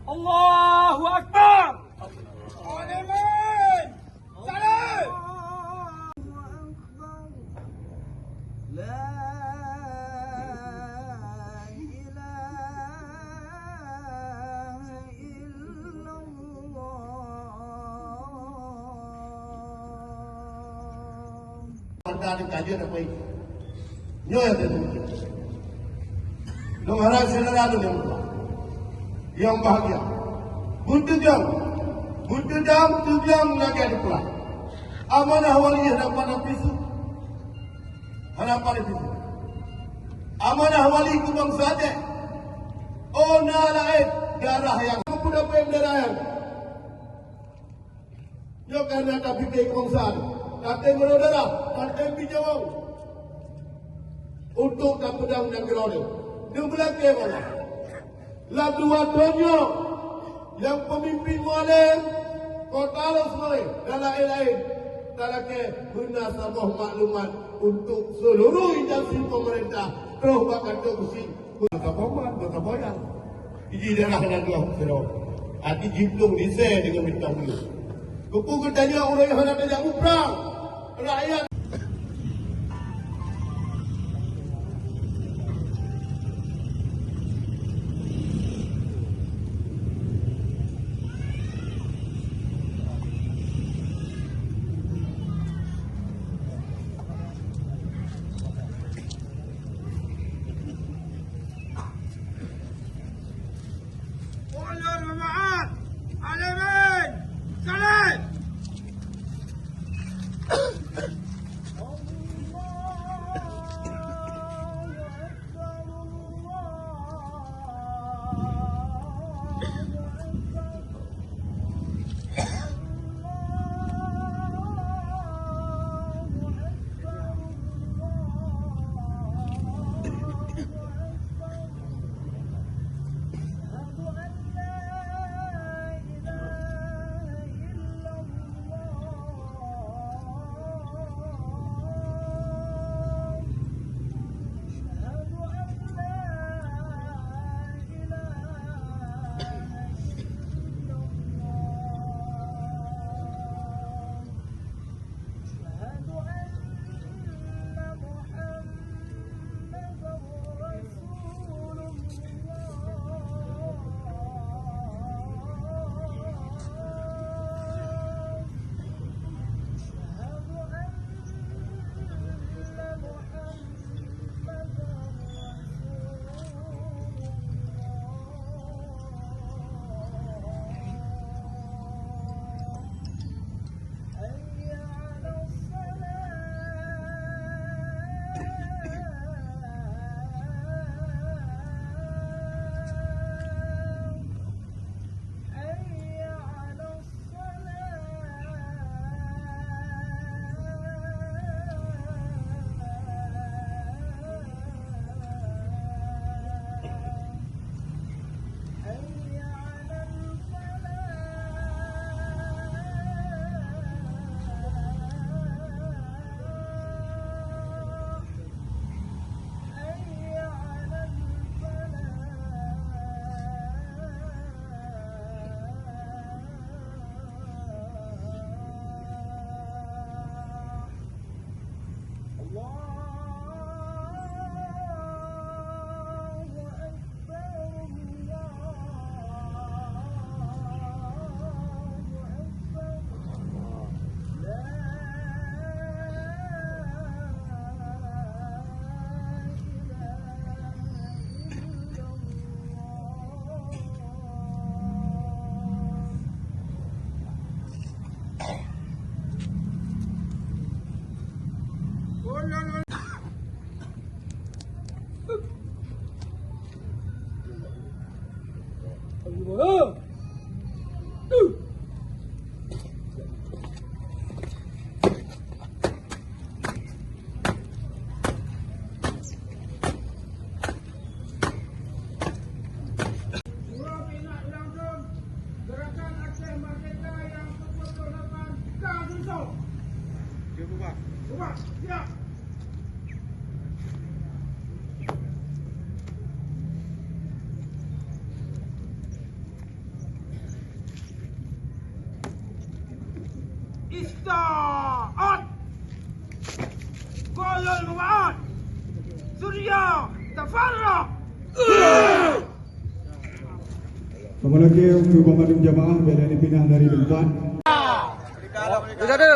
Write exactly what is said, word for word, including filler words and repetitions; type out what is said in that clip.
Allahu Akbar. Amin. Salam. Allahu Akbar. La ilaha illallah. Mata di kajian apa itu? Nyoe nyang teuntèe. Lôn harap syedara lôn nyang meutuah, nyang bahgia, beuteudong, beuteudong teudong lagèe dipeurang. Amanah wali hana padub pisu, hana padub pisu. Amanah wali keu bansa Aceh. Oh na laén darah nyang peudapée darah nyan. Nyoe kareuna tapike keu bansa, tatem meunoe darah, tatem bijawong untuk tapeudong nanggroe nyoe. Neumeulakée bala lam dua thon nyoe, nyang peumimpin Mualem, Kota Lhokseumawe dan laén-laén, talakée beuna saboh maklumat untuk seuluruh instansi peumeurintah troh bak kantô geuchik. Beukamoan, beukamoyan. Iji darah nan dua sidroe. Até jitông lise deungon bintang bulu. Keupeue geutanyoe ureueng hana tajak muprang? Rakyat. Ulôn meu'at, Alemin, Saleh! أشهد أن محمدا رسول الله. أشهد أن محمدا رسول الله. حي على الصلاة. حي على الصلاة. حي على الفلاح. حي على الفلاح. الله أكبر، الله أكبر. لا إله إلا الله. Ista'at. Qulul Mubahat. Surya Tafarraq. Kamoe lakée keu banmandum jamaah bela dipinah dari tempat. Bersatu.